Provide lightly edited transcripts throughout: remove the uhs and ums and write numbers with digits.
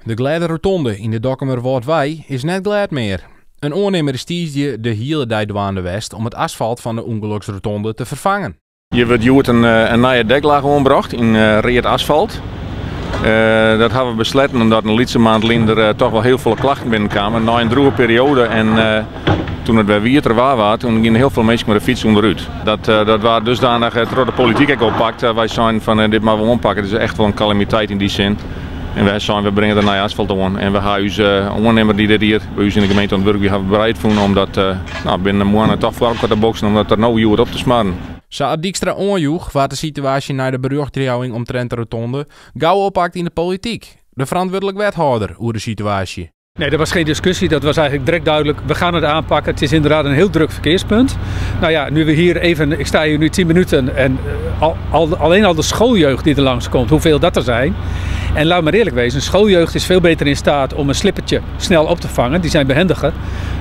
De glêde rotonde yn de Dokkumer Wâldwei is net glêd mear. In oannimmer is tiisdei de hiele dei dwaande west om it asfalt fan de ûngeloksrotonde te ferfangen. Hjir wurdt hjoed in nije deklaach oanbrocht yn read asfalt. Dat hawwe we besletten omdat in lytse maand lyn der toch wol hiel folle klachten binnenkamen. Nei in drûge perioade en toen it wer wieter waar waard, toen giene hiel folle minsken mei de fyts ûnderút. Dat, dat waard dusdanich troch de polityk ek oppakt. Wy seinen fan dit moatte we oanpakke, dit is echt wol in kalamiteit yn dy sin. En wy seinen we bringe der nij asfalt oan. En we ha ús oannimmer dy't dit jier by ús yn de gemeente oan it wurk wie, hawwe bereid fûn om dat no, binnen in moanne toch foar elkoar te boksen om dat der no hjoed op te smarren. Sa as Dykstra oanjoech, waard de situaasje nei de berjochtjouwing omtrint de rotonde gau oppakt yn de polityk. De ferantwurdlik wethâlder oer de situaasje. Nee, dat was geen discussie. Dat was eigenlijk direct duidelijk. We gaan het aanpakken. Het is inderdaad een heel druk verkeerspunt. Nou ja, nu we hier even. Ik sta hier nu 10 minuten en alleen al de schooljeugd die er langs komt, hoeveel dat er zijn. En laat maar eerlijk wezen, schooljeugd is veel beter in staat om een slippertje snel op te vangen. Die zijn behendiger.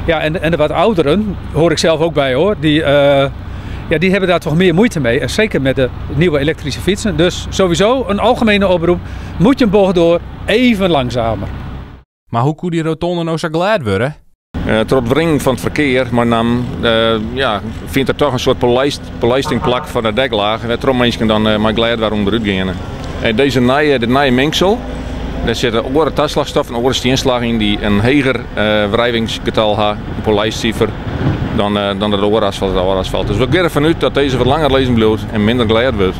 Ja, en de wat ouderen, hoor ik zelf ook bij hoor, ja, die hebben daar toch meer moeite mee. En zeker met de nieuwe elektrische fietsen. Dus sowieso een algemene oproep. Moet je een bocht door, even langzamer. Mar hoe koe dy rotonde no sa glêd wurde? Troch it wringen fan it ferkear mei nammen ja, fynt der toch in soart polijsting plak fan de deklaach, wêrtroch minsken dan mei glêd waar ûnderút geane. Dizze nije, dit nije mingsel, dêr sitte oare taslachstoffen, oare stienslach yn dy't in heger wrijvingsgetal ha, in polijstsifer, dan it oare asfalt, it âlde asfalt. Dus we gean derfan út dat dizze wat langer lizzen bliuwt en minder glêd wurdt.